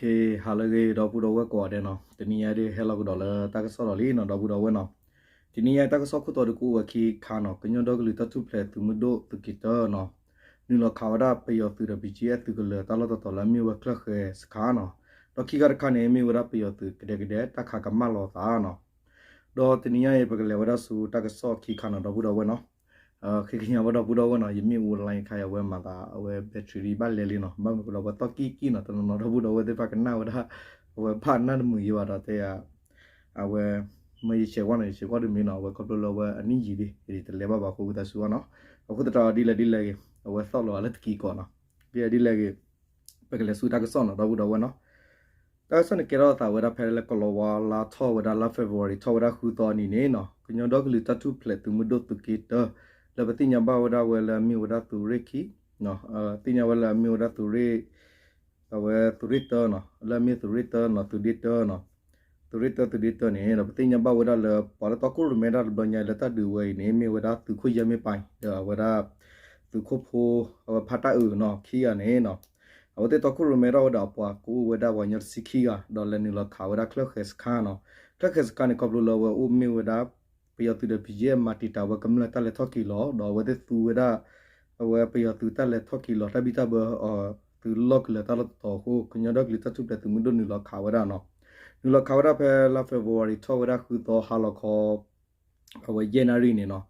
ကဲ ဟါလၢအဂ့ၤ ဒီပုၢ်ဒီဝဲၢ်ကိးဂၤဒဲးနီၤ, တနံၤညါဒုးဟဲလီၤကဒီးလၢတၢ်ကစီၣ်လီၤလံနီၤ ဒီပုၢ်ဒီဝဲၢ်နီၤ. တနံၤညါတၢ်ကစီၣ်ခိၣ်တီဒုးကအိၣ်ဝဲခံခါနီၤ, ကညီဒီကလုာ်တၢ်ထူၣ်ဖျဲးသုးမုၢ်ဒိၣ်သုးက့တၢနီၤ, နုာ်လီၤခးဝဲဒၣ်ပယီၤသုးဒီး ဘီကၠ့အဲၣ် သုးကလၢၤတၢ်လီၢ်တတီၤလၢအမ့ၢ်ဝဲချၢၣ်ဃဲစခါနီၤ. ဒီးခံခါတခါန့ၣ် မ့ၢ်ဝဲဒၣ်ပယီၤသုးကဒဲကဒဲတၢ်ခးကမၣ်လီၤသးနီၤ. ဒီးတနံၤညါအံၤ ပကလဲၤဝဲဒၣ်ဆူတၢ်ကစီၣ်ခံခါနီၤ ဒီပုၢ်ဒီဝဲၢ်နီၤ. ဃ့ကညးဝဲဒီပုၢ်ဒီဝဲၢ်နီၤ, ယမ့ၢ်အိၣ် line ခါအံၤ အဝဲမၤသး အဝဲ battery ဘၣ်လဲၤလံနီၤ, ဘၣ်မနုၤအဃိဒီး အဝဲသီၣ်ကံၢ်ကံၢ်နီၤ, တနီၤနီၤဒီပုၢ်ဒီဝဲၢ် သ့ၣ်တဖၣ်ကနၣ်ဝဲဒၣ် အဝဲဘၣ်နၢ်တမုာ်ယံၤဘၣ်ဒီး တဲယၤ အဝဲ မ့ၢ်ယဆဲးကွၢ်နီၤ, ယဆဲးကွၢ်တမ့ၢ်နီၤ, အဝဲခီဖျိလၢအဝဲအနံၣ်ယံာ်လံ ယတလဲၤဘၣ်ဘၣ်အဃိ ဝံသးစူၤဘၣ်နီၤ. အဃိသတးဒီး ဒ်လဲၣ်ဒ်လဲၣ်ဂ့ၤ အဝဲသီၣ်လီၤအလၢတကံၢ်ကီးနီၤ. ဒ်လဲၣ်ဒ်လဲၣ်ဂ့ၤ ပကလဲၤဆူတၢ်ကစီၣ်နီၤ ဒီပုၢ်ဒီဝဲၢ်နီၤ. တၢ်ကစီၣ်န့ၣ်ကဲထီၣ်အသးဝဲဒၣ်ဖဲလၢကလီၤဝါလါထီၣ်ဝဲဒၣ် လါ February ထီၣ်ဝဲဒၣ်ဃုသီအနံၤန့ၣ်နီၤ, ကညီဒီကလုာ်တၢ်ထူၣ်ဖျဲးသုးမုၢ်ဒိၣ်သုးက့တၢ လၢပသ့ၣ်ညါဘၣ်ဝဲဒၣ်ဝဲလၢအမ့ၢ်ဝဲဒၣ်သုးရ့ၣ်ခံ သ့ၣ်ညါဝဲလၢအမ့ၢ်ဝဲဒၣ်သုးရ့ၣ် အဝဲသုးရ့ၣ်တၢနီၤ, လၢအမ့ၢ်သုးရ့ၣ်တၢနီၤ, သုးဒ့တၢနီၤ, သုးရ့ၣ်တၢ သုးဒ့တၢန့ၣ်ဒီး ပသ့ၣ်ညါဘၣ်ဝဲဒၣ်လၢ ပှၤလၢတီခိၣ်ရိၣ်မဲတၢ်တဘျီညါလၢတၢ်ဒုးဝဲအံၤန့ၣ် မ့ၢ်ဝဲဒၣ်သုးခိၣ်ယဲၢ်မ့ၢ်ပၢ် ဒီးအဝဲဒၣ် သုးခိၣ်ဖိ အဝဲဖါတၢ်အုးနီၤ ခံဂၤန့ၣ်နီၤ, အဝဲသ့ၣ်တီခိၣ်ရိၣ်မဲထီၣ်ဝဲဒၣ်အပှၤကအိၣ်ဝဲဒၣ်ပှၤကညီတဆံခံဂၤ ဒီးလဲၤနုာ်လီၤခးဝဲဒၣ်ချၢၣ်ဃဲစခါနီၤ. ချၢၣ်ဃဲစခါန့ၣ်ခီဖျိလၢအဝဲအိၣ်မ့ၢ်ဝဲဒၣ် ပယီၤသုးဒီး ဘီကၠ့အဲၣ် မၤတံာ်တာ်ဝဲကမျၢၢ်တၢ်လဲၤထီၣ်က့ၤလီၤ ဒီးအဝဲသ့ၣ်သူဝဲဒၣ် အဝဲပယီၤသုးတၢ်လဲၤထီၣ်က့ၤလီၤ တၢ်ဘံၣ်တၢ်ဘၢ သုးလီၢ်ကလၢၤတၢ်လီၢ်တတီၤအဃိ ကညီဒီကလုာ်တၢ်ထူၣ်ဖျဲးသုးမုၢ်ဒိၣ်နုာ်လီၤခးဝဲဒၣ်နီၤ. နုာ်လီၤခးဝဲဒၣ်ဖဲလါ February ထီၣ်ဝဲဒၣ်ဃုသီ ဟါလီၤခီ အဝဲယဲၢ်နၣ်ရံၣ်န့ၣ်နီၤ.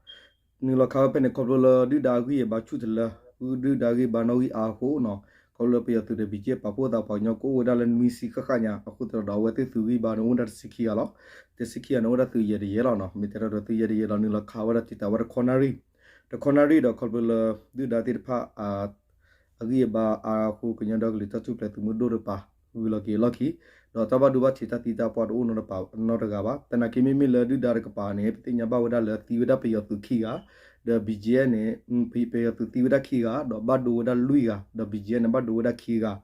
နုာ်လီၤခးဝဲဖဲန့ၣ် ခီဖျိလၢဒုၣ်ဒါအဂံၢ်အဘါဆူၣ်တလၢ ဒုၣ်ဒါဂံၢ်ဘါနီၣ်ဂံၢ်အါအဃိနီၤ, ခီဖျိလၢပယီၤသုးဒီး ဘီကၠ့ ပာ်ဖှိၣ်သးပှၤကညီကအိၣ်ဝဲဒၣ်လၢနွံဆံဃၣ်ဃၣ်ညါ အဃိသတးဒီး အဝဲသ့ၣ်သုးဂံၢ်ဘါန့ၣ်အိၣ်ဒၣ်တဆံခံဂၤလီၤ. တဆံခံဂၤန့ၣ် အိၣ်ဒၣ်သုးယဲၢ်တယဲၢ်လီၤနီၤ, မ့ၢ်တဲဒီးသုးယဲၢ်တယဲၢ်လီၤ နုာ်လီၤခးဝဲဒၣ်တံာ်တာ်ဝဲတခီနၣ်ရံၣ်, တခီနၣ်ရံၣ်ဒီး ခီဖျိလၢ ဒုၣ်ဒါသ့ၣ်တဖၣ် အဂံၢ်အဘါအါအဃိ ကညီဒီကလုာ်တၢ်ထူၣ်ဖျဲးသုးမုၢ်ဒိၣ်တပၤ ဂုၤလီၤက့ၤအလီၢ်ခံ, ဒီးတၢ်ဘၣ်ဒိဘၣ်ထံးတၢ်သံတၢ်ပှၢ်တအိၣ်နီတပၤနီတဂၤဘၣ်. သနာ်က့မ့မ့ၢ်လၢဒုၣ်ဒါတကပၤန့ၣ် ပသ့ၣ်ညါဘၣ်ဝဲဒၣ်လၢသံဝဲဒၣ်ပယီၤသုးခံဂၤ, ဒီး ဘီကၠ့န့ၣ် ပယီၤသုးသံဝဲဒၣ်ခံဂၤ ဒီးဘၣ်ဒိဝဲဒၣ်လွံၢ်ဂၤ, ဒီး ဘီကၠ့န့ၣ် ဘၣ်ဒိဝဲဒၣ်ခံဂၤ,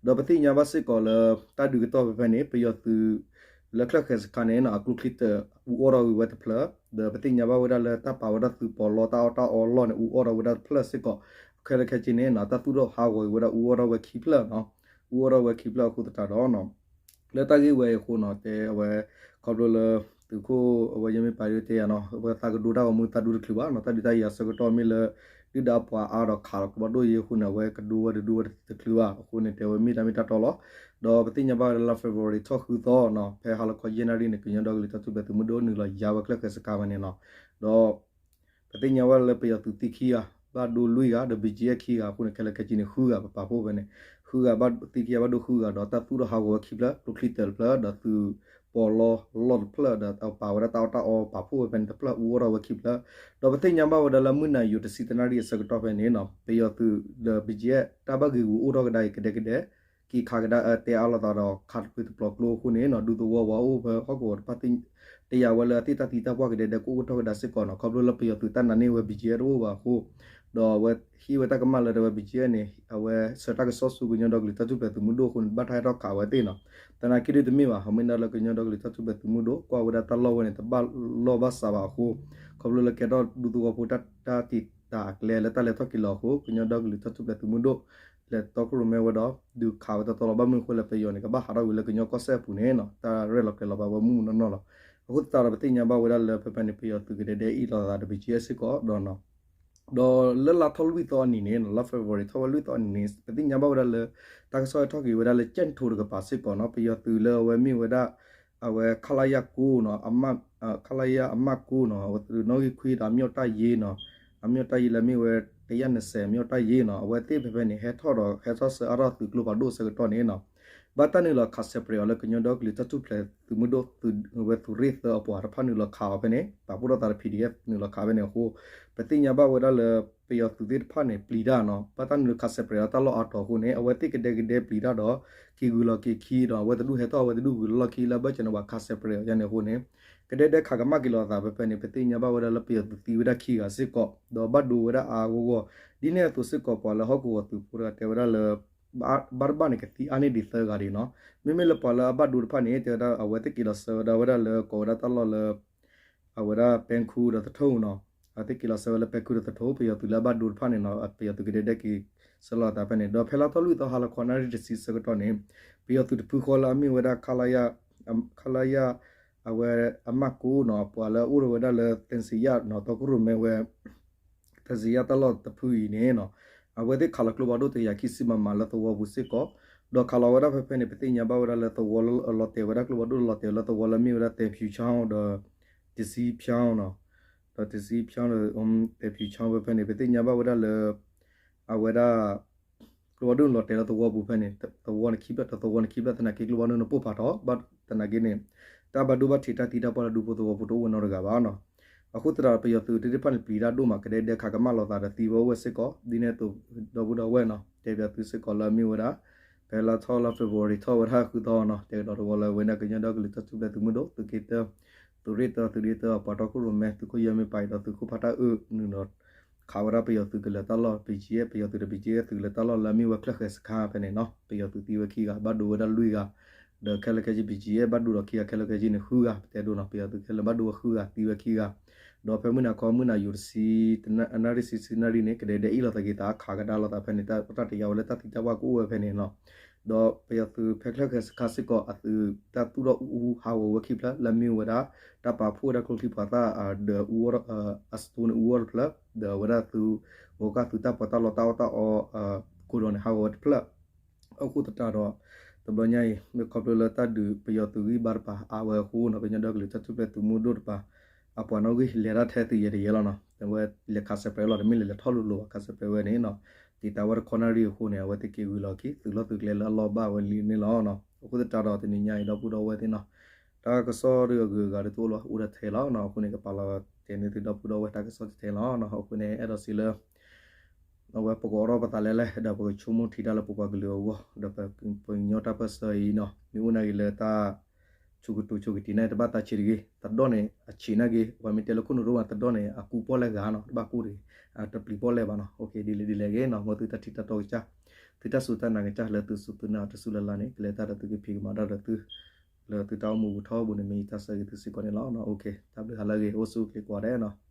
ဒီးပသ့ၣ်ညါဘၣ်စ့ၢ်ကီးလၢ တၢ်ဒုးကတီၢ်ဖဲဖဲန့ၣ် ပယီၤသုး လၢချၢၣ်ဃဲစခါန့ၣ်နီၤ အကျိချံတၢ်အူအီၣ်ထီၣ်ဝံၤဝဲတဖျၢၣ်, ဒီးပသ့ၣ်ညါဘၣ်ဝဲဒၣ်လၢတၢ်ပာ်ဝဲဒၣ်သုးပီးလီတၢ်အီၣ်တၢ်အီလီၢ်န့ၣ် အူအီၣ်ထီၣ်ဝဲဒၣ်တဖျၢၣ်စ့ၢ်ကီး, ခဲလၢာ်ခဲဆ့န့ၣ်နီၤ တၢ်သူၣ်ထီၣ်ဟးဂီၤက့ၤဝဲဒၣ်အူအီၣ်ထီၣ်ဝဲခံဖျၢၣ်နီၤ, အူအီၣ်ထီၣ်ဝဲခံဖျၢၣ်အဃိသတးဒီးနီၤ လၢတၢ်ဂ့ၢ်ဝဲအံၤအဃိနီၤ တဲအဝဲ ခီဖျိလၢ သုးခိၣ်အဝဲယဲၢ်မ့ၢ်ပၢ်ဒုးတဲယၤနီၤ အဝဲသးကဒိတၢ်ဂီၤမူသးဒိတချုးဘၣ်နီၤ, တၢ်ဒုးတၢ်ယၤဆၢကတီၢ်မ့ၢ်လၢ ဒုၣ်ဒါပှၤအါဒီးခးလီၤကဘၣ်ဒိၣ်ယဲၢ်အဃိန့ၣ် အဝဲကဒိဝဲတဒိဝဲတချုးဘၣ်အဃိန့ၣ် တဲဝဲမ့ၢ်တၢ်မ့ၢ်တၢ်တီလီၤ. ဒီးပသ့ၣ်ညါဘၣ်ဝဲလၢ February ထီၣ်ဃုသီနီၤ ဖဲဟါလီၤခီယဲၢ်နၣ်ရံၣ်န့ၣ် ကညီဒီကလုာ်တၢ်ထူၣ်ဖျဲးသုးမုၢ်ဒိၣ်နုာ်လီၤယါဝဲချၢၣ်ဃဲစခါဖဲန့ၣ်နီၤ, ဒီး ပသ့ၣ်ညါဝဲလၢပယီၤသုးသံခံဂၤ ဘၣ်ဒိလွံၢ်ဂၤ ဒီး ဘီကၠ့ခံဂၤအဃိန့ၣ် ခဲလၢာ်ခဲဆ့န့ၣ် ဃုဂၤ ပပာ်ဖှိၣ်ဖဲန့ၣ် ဃုဂၤဘၣ်သံခံဂၤဘၣ်ဒိဃုဂၤ ဒီးတၢ်သူၣ်ထီၣ်ဟးဂီၤဝဲခံဖျၢၣ် ကျိချံတၢတဖျၢၣ် ဒီးသုးပီးလီလီၢ်တဖျၢၣ် ဒီးပာ်ဝဲဒၣ်တၢ်အီၣ်တၢ်အီပာ်ဖှိၣ်ဝဲဖဲန့ၣ်တဖျၢၣ် အူအီၣ်ထီၣ်ဝဲခံဖျၢၣ်, ဒီးပသ့ၣ်ညါဘၣ်ဝဲဒၣ်လၢမုၢ်နၤယိၤတဆံတနၣ်ရံၣ်အဆၢကတီၢ်ဖဲန့ၣ်နီၤ ပယီၤသုးဒီး ဘီကၠ့ တၢ်ဘၣ်ဂ့ၤဂူာ်အိၣ်ထီၣ်ကဒါအံၤကဒဲကဒဲ က့ၤခးကဒါအတဲအါလိာ်သးဒီးခးတပျုာ်တပျီၤကျိအဃိန့ၣ်နီၤ ဒူသဝီပှၤအိၣ်ဖဲဟီၣ်ကဝီၤတဖၣ် တယာ်ဝဲလၢအသ့ၣ်တၢ်သံတၢ်ပှၢ်ကဒဲဒဲကအိၣ်ထီၣ်ကဒါစ့ၢ်ကီးနီၤ ခီဖျိလၢပယီၤသုးတၢ်နာ်န့ၢ်ဝဲ ဘီကၠ့ တအိၣ်ဘၣ်အဃိ, ဒီးအဝဲဟ့ၣ်ဝဲတၢ်ကမၣ်လၢတဲဝဲ ဘီကၠ့ န့ၣ် အဝဲဆှၢတၢ်ကစီၣ်ဆူကညီဒီကလုာ်တၢ်ထူၣ်ဖျဲးသုးမုၢ်ဒိၣ်အဃိန့ၣ် ဘၣ်တၢ်ဟဲထီၣ်ခးဝဲသ့ၣ်နီၤ, သနာ်က့ဒုးတမ့ၢ်ဘၣ် မ့ၢ်ဒၣ်လၢကညီဒီကလုာ်တၢ်ထူၣ်ဖျဲးသုးမုၢ်ဒိၣ် ကွၢ်ဝဲဒၣ်တၢ်လီၢ်ဝဲန့ၣ် တဘၣ်လီၢ်ဘၣ်စးဘၣ်အဃိ, ခီဖျိလၢကဲထီၣ်ဒူသဝီဖိတၢ်တံာ်တာ်အကျဲလၢတၢ်လဲၤထီၣ်က့ၤလီၤအဃိ ကညီဒီကလုာ်တၢ်ထူၣ်ဖျဲးသုးမုၢ်ဒိၣ် လဲၤတီခိၣ်ရိၣ်မဲဝဲဒီး ဒုးခးဝဲတတီလီၤ ဘၣ်မနုၤအဃိလဲၣ် ပယီၤန့ၣ် ကဘၣ်ဟးထီၣ်ဝံၤလၢကညီကီၢ်စဲၣ်အပူၤန့ၣ်နီၤ တၢ်ရဲၣ်လီၤကျဲၤလီၤဘၣ်ဝဲမုၢ်မုၢ်နီၢ်နီၢ်လီၤ. အဃိသတးဒီး ပသ့ၣ်ညါဘၣ်ဝဲဒၣ်လၢဖဲဖဲန့ၣ် ပယီၤသုးကဒဲဒဲအ့ၣ်လိာ်သးဒီး ဘီကၠ့ စ့ၢ်ကီးဒီးနီၤ ဒီးလၢလါထီၣ်လွံၢ်သီအနံၤန့ၣ်နီၤ လါ February ထီၣ်ဝဲလွံၢ်သီအနံၤန့ၣ် ပသ့ၣ်ညါဘၣ်ဝဲဒၣ်လၢ တၢ်ကစီၣ်ဟဲထီၣ်က့ၤဝဲဒၣ်လၢ ကၠဲၣ်ထိတကပၤစ့ၢ်ကီးနီၤ ပယီၤသုးလၢအဝဲမ့ၢ်ဝဲဒၣ် အဝဲ ခလရ ကိုးနီၤ ခလရ အမှတ် ကိုးနီၤ အဝဲသုးနီၣ်ဂံၢ်ခွံဒီး အမျိးတၢ်ယ့နီၤ အမျိးတၢ်ယ့လၢမ့ၢ်ဝဲ တကယၤနစဲး အမျိးတၢ်ယ့နီၤ အဝဲသ့ၣ်ဖဲဖဲန့ၣ် ဟဲထီၣ်ဒီးဟဲထီၣ်ဆှၢအါထီၣ်သုးကျိဖးဒိၣ်အဆၢကတီၢ်န့ၣ်နီၤ ဘၣ်တၢ်နုာ်လီၤခးစဲးပြဲးအီၤလၢကညီဒီကလုာ်တၢ်ထူၣ်ဖျဲးသုးမုၢ်ဒိၣ် ဝဲသုးရ့ၣ်သၢအပှၤတဖၣ်နုာ်လီၤခးအီၤဖဲန့ၣ် ပာ်ဖှိၣ်ထီၣ်သးဒီး ပီၣ်ဒီအ့ၣ်အ့ၣ် နုာ်လီၤခးဖဲန့ၣ်အဃိ ပသ့ၣ်ညါဘၣ်ဝဲဒၣ်လၢ ပယီၤသုးသ့ၣ်တဖၣ်န့ၣ် ပျံၤတၢ်နီၤ ဘၣ်တၢ်နုာ်လီၤခးစဲးပြဲးအီၤတၢ်လီၢ်အါတီၤအဃိန့ၣ် အဝဲသ့ၣ်ကဒဲကဒဲပျံၤတၢ်ဒီး က့ၤဂုၤလီၤက့ၤခံဒီး အဝဲတဒူၣ်ဟဲထီၣ်အဝဲတဒူၣ်ဂုၤလီၢ်ခံလၢအဘၢၣ်စၢၤန့ၣ် ပှၤခးစဲးပြဲးအီၤယါန့ၣ်အဃိန့ၣ် ကဒဲဒဲခးကမၣ်က့ၤလိာ်သးဖဲဖဲန့ၣ် ပသ့ၣ်ညါဘၣ်ဝဲဒၣ်လၢပယီၤသုးသံဝဲဒၣ်ခံဂၤစ့ၢ်ကီး ဒီးဘၣ်ဒိဝဲဒၣ်အါအါဂီၢ်ဂီၢ် ဒ်န့ၣ်အသိးစ့ၢ်ကီး ပှၤလၢဟီၣ်ကဝီၤသုးဖိတဂၤတဲဝဲဒၣ်လၢ ဘၣ်တဘၣ်န့ၣ် ကသံအါန့ၢ်ဒံးသၢဂၤဒံးနီၤ မ့မ့ၢ်လၢပှၤလၢအဘၣ်ဒိတဖၣ်န့ၣ် တဲဝဲဒၣ်အဝဲသ့ၣ်က့ၤလီၤဆှၢဝဲဒၣ်ဝဲဒၣ်လၢကိးဝဲဒၣ်တၢ်လီၢ်လၢ အဝဲဒၣ်ပဲခူဒီးသထူနီၤ အဝဲသ့ၣ်က့ၤလီၤဆှၢဝဲလၢပဲခူဒီးသထူ ပယီၤသုးလၢအဘၣ်ဒိတဖၣ်န့ၣ်နီၤ ပယီၤသုးကဒဲဒဲက့ၤဆှၢလီၤသးဖဲန့ၣ် ဒီးဖဲလါထီၣ်လွံၢ်သီဟါလီၤခီနၣ်ရံၣ်တဆံဆၢကတီၢ်န့ၣ် ပယီၤသုးတဖုဃီလၢအမ့ၢ်ဝဲဒၣ် ခလရ အဝဲအမးကိၣ်နီၤ အပှၤလၢအအိၣ်ဝဲဒၣ်လၢ သံစံယါနီၤ တီခိၣ်ရိၣ်မဲဝဲ သံစံယါတၢ်လီၢ်တဖုအံၤန့ၣ်နီၤ အဝဲသ့ၣ်ခးလီၤကျိဖးဒိၣ်တကယၤခံဆံ မမ လၢသဝီပူၤစ့ၢ်ကီး, ဒီးခးလီၤဝဲဒၣ်ဖဲဖဲန့ၣ် ပသ့ၣ်ညါဘၣ်ဝဲဒၣ်လၢသဝီလီၤတဲာ်ဝဲဒၣ်ကျိဖးဒိၣ်လီၤတဲာ်လၢသဝီလၢအမ့ၢ်ဝဲဒၣ် သဲဖၠူၤချီၣ် ဒီး တစံဖၠီၣ်နီၤ, ဒီးတစံဖၠီၣ် သဲဖၠူၤချီၣ်ဖဲဖဲန့ၣ် ပသ့ၣ်ညါဘၣ်ဝဲဒၣ်လၢ အဝဲဒၣ် ကျိဖးဒိၣ်န့ၣ်လီၤတဲာ်လၢသဝီပူၤဖဲန့ၣ် သဝီန့ၣ်ခံဖျၢၣ် တသဝီန့ၣ်ခံဖျၢၣ် သနာ်က့ကျိဖးဒိၣ်န့ၣ်ပိၢ်ဖးထီၣ် ဘၣ်သနာ်က့န့ၣ် တၢ်ဘၣ်ဒိဘၣ်ထံးတၢ်သံတၢ်ပှၢ်လၢဒူဖိသဝီဖိတအိၣ်ဝဲနီတဂၤဘၣ်နီၤ. အဃိသတးဒီး ပယီၤသုးသ့ၣ်တဖၣ်န့ၣ် ပျံၤတၢ်ဒိၣ်မး ကဒဲဒဲခးကမၣ်လိာ်သးဒီးသံဝဲအိၣ်ဝဲစ့ၢ်ကီး ဒ်န့ၣ်အသိး ဒီပုၢ်ဒီဝဲၢ်နီၤ တဲပၠးသုစ့ၢ်ကီးလၢအမ့ၢ်ဝဲဒၣ် ဖဲလါထီၣ်လါ February ထီၣ်ဝဲဒၣ်ဃုသီနီၤ တဲကဒီးတဝီလၢဝဲဒၣ်ကညီဒီကလုာ်တၢ်ထူၣ်ဖျဲးသုးမုၢ်ဒိၣ် သုးက့တၢ သုးရ့ၣ်တၢ သုးရ့ၣ်တၢ ပှၤတီခိၣ်ရိၣ်မဲ သုးခိၣ်ယဲၢ်မ့ၢ်ပာ်အံၤဒီးသုးခိၣ်ဖးတၢ်အၢၣ်နုာ်ဒီး ခးဝဲဒၣ်ပယီၤသုးကလၢၤတၢ်လီၢ် ပံကၠံအဲၣ် ပယီၤသုးဒီးပံကၠံအဲၣ်သုးကလၢၤတၢ်လီၢ်လၢအမ့ၢ်ဝဲချၢၣ်ဃဲၤစခါဖဲန့ၣ်နီၤ ပယီၤသုးသံဝဲခံဂၤ ဘၣ်ဒိဝဲဒၣ်လွံၢ်ဂၤ ဒီးခဲလၢာ်ခဲဆ့ ပံကၠံအဲၣ် ဘၣ်ဒိဒီးခံဂၤ ခဲလၢာ်ခဲဆ့န့ၣ် ဃုဂၤ ပတဲဒိနီၤ ပယီၤသုးခဲလၢာ်ဘၣ်ဒိဝဲဃုဂၤ သံဝဲခံဂၤ ဒီးဖဲမုၢ်နၤခီမုၢ်နၤယိၤတဆံ အနၣ်ရံၣ်ဆံဆံနၣ်ရံၣ်န့ၣ် ကဒဲဒဲအ့ၣ်လိာ်သးက့ၤသး ခးကဒါလိာ်သးဖဲန့ၣ် တၢ်ပတၢ်တယါဝဲလၢတၢ်သံတၢ်ပှၢ်ကအိၣ်ဝဲဖဲန့ၣ်နီၤ ဒီးပယီၤသုးဖဲချၢၣ်ဃဲၤစခါစ့ၢ်ကီး အသုးတၢ်သူၣ်ထီၣ်အူအူဟးဂီၤဝဲခံဖျၢၣ် လၢအမ့ၢ်ဝဲဒၣ် တၢ်ပာ်ဖှိၣ်ဝဲဒၣ်ကျိချံမျိာ်သၣ် ဒီးအူအီၣ် အစတိန့ၣ်အူအီၣ်တဖျၢၣ် ဒီးအဝဲဒၣ်သုး ဂီၤကၢ်သုးတၢ်ပီးတၢ်လီတၢ်အီၣ်တၢ်အီ ခိၣ်ဒီးန့ၣ် ဟးဂီၤဝဲတဖျၢၣ် အဃိသတးဒီး တဘျီညါအံၤ မ့ၢ်ခီဖျိလၢတၢ်ဒုးပယီၤသုးဂံၢ်ဘါတပၤ အဝဲအဃိနီၤ ကညီဒီကလုာ်တၢ်ထူၣ်ဖျဲးသုးမုၢ်ဒိၣ်တပၤ အပှၤနီၣ်ဂံၢ်လဲၤတၢ်ထဲသုးယဲၢ်တယဲၢ်လီၤနီၤ အဝဲလဲၤခးစဲးပြဲးလီၤ တမ့ၢ်လဲၤလဲၤထီၣ်လိၤလိၤဘၣ် ခးစဲးပြဲးဝဲန့ၣ်နီၤ တံာ်တာ်ဝဲတခီနၣ်ရံၣ်အဃိန့ၣ် အဝဲသ့ၣ်က့ၤဂုာ်လီၤခံ သုးလီၢ်သုးကျဲလၢအလီၢ်ဘၣ်ဝဲလံန့ၣ်လီၤ. အဃိသတးဒီးတနံၤညါအံၤ ဒီပုၢ်ဒီဝဲၢ်သ့ၣ်နီၤ တၢ်ကစီၣ်ဒ်အဂုၤအဂၤဒ်သိးလီၤ အိၣ်ဒၣ်ထဲလီၤနီၤ အဃိန့ၣ် ကပာ်လီၤတဲာ်န့ၢ်သုဒီပုၢ်ဒီဝဲၢ်တၢ်ကစီၣ်ထဲထဲလီၤနီၤ အဃိန့ၣ် အဲၣ်ဒိးစံးလၢ အဝဲပကအီၣ်ထီၣ်ပသးလဲၣ်လဲၣ် ဒီးပကဆိကမိၣ်ထံတၢ်လၢပပှၤကလုာ်အဂီၢ် ဒီးပကညီတၢ်ပၢၢ်ဆၢအံၤနီၤ မ့ၢ်အိၣ်နာ်က့ၤလၢတၢ် ဆူးကတိၤဆိကတံၤန့ၣ် တဘၣ်သးဆံးတဂ့ၤ သးဒီၣ်န့ၣ် အဆံးနာ်က့ၤ ပှၤမ့ၢ်တဲလၢခိၣ်နူာ်ရိၣ်မး သးဒီၣ်န့ၣ် အကူပီၣ်လဲၣ်ဂၤနီၤ တဘၣ်ကူၣ်တဂ့ၤ တပျံၤပီၣ်လဲၣ်ဘၣ်နီၤ ဒ်လဲၣ်ဒ်လဲၣ်ဂ့ၤနီၤ မ်သုတၢ်ထံၣ်တၢ်တီကစၢ် သုတၢ်စူၢ်တၢ်နာ်ကစၢ် လၢသုစူၢ်သုနာ်တစူၢ်လၢ်လၢ်န့ၣ် ကလဲၤတၢ်ဒီးသုကဖံးကမၤတၢ်ဒီးသု လၢသုတၢ်အိၣ်မူပူၤထီဘိန့ၣ် မ့ၢ်ယတၢ်ဆၢဂ့ၤသုစ့ၢ်ကီးန့ၣ်လီၤ. တၢ်ဘျုးဟါလၢအဂ့ၤ အိၣ်ဆူၣ်အိၣ်ချ့ကိးဂၤဒဲးနီၤ